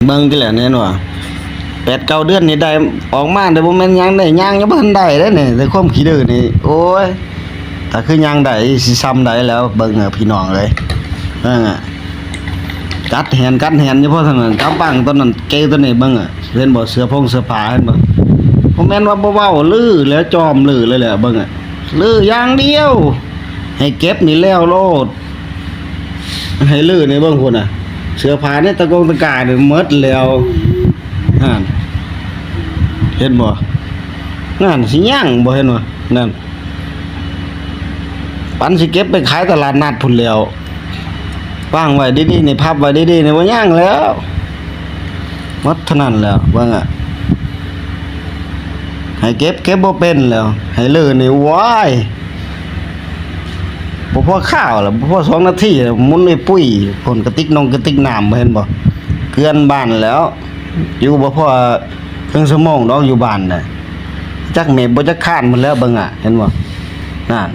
ເບິ່ງຕິແຫຼະ ແມ່ນບໍ່? ແປດເກົ້າເດືອນນີ້ໄດ້ອອກມາ ແຕ່ບໍ່ແມ່ນຫຍັງ ໄດ້ຍ່າງຍັງບໍ່ທັນໄດ້ເດ້ນີ້ ແຕ່ຄວາມຂີ້ດື້ນີ້ ໂອ້ຍ ຖ້າຄືຍ່າງໄດ້ຊິຊ່ຳໃດແລ້ວ ເບິ່ງເອີ ພີ່ນ້ອງເອີຍ ເບິ່ງ ກັດແຫນກັດແຫນຢູ່ພໍເທົ່ານັ້ນ ຈັບບັ້ງຕົວນັ້ນເກຕົວນີ້ ເບິ່ງ ເຫັນບໍ່? ເສື້ອຜົງເສື້ອຜ້າ ເຫັນບໍ່? ບໍ່ແມ່ນວ່າບໍ່ເວົ້າ ລືແລ້ວ ຈອມລືເລີຍແຫຼະ ເບິ່ງ ລືຢ່າງດຽວ ໃຫ້ເກັບນີ້ແລ້ວໂລດ. ໃຫ້ລືນີ້ເບິ່ງພຸ້ນນະ ເສື້ອຜ້າໃນຕະກົງຕະກ່ານີ້ໝົດແລ້ວ ຫັ້ນ ເຫັນບໍ່? ນັ້ນ ຊິຍັງບໍ່ ເຫັນບໍ່? ນັ້ນ ປັນຊິເກັບໄປຂາຍຕະຫຼາດນັດພຸ້ນແລ້ວ ວາງໄວ້ດີໆນີ້ ພັບໄວ້ດີໆນີ້ ບໍ່ຍັງແລ້ວ ໝົດເທົ່ານັ້ນແຫຼະ ເບິ່ງອະ ໃຫ້ເກັບ ເກັບບໍ່ເປັນແລ້ວ ໃຫ້ລືນີ້ ວ້າຍ ບໍ່ພໍຄາວລະ ບໍ່ພໍສອງນາທີລະ ໝຸນໄປປຸ້ຍ ພົ້ນກະຕິກນົງກະຕິກນ້ຳ ບໍ່ເຫັນບໍ່? ເກືອນບ້ານແລ້ວ ຢູ່ບໍ່ພໍເຄິ່ງຊົ່ວໂມງດອກ ຢູ່ບ້ານນະ ຈັກເມັບບໍ່ຈັກຄານໝົດແລ້ວ ເບິ່ງອະ ເຫັນບໍ່? ນັ້ນ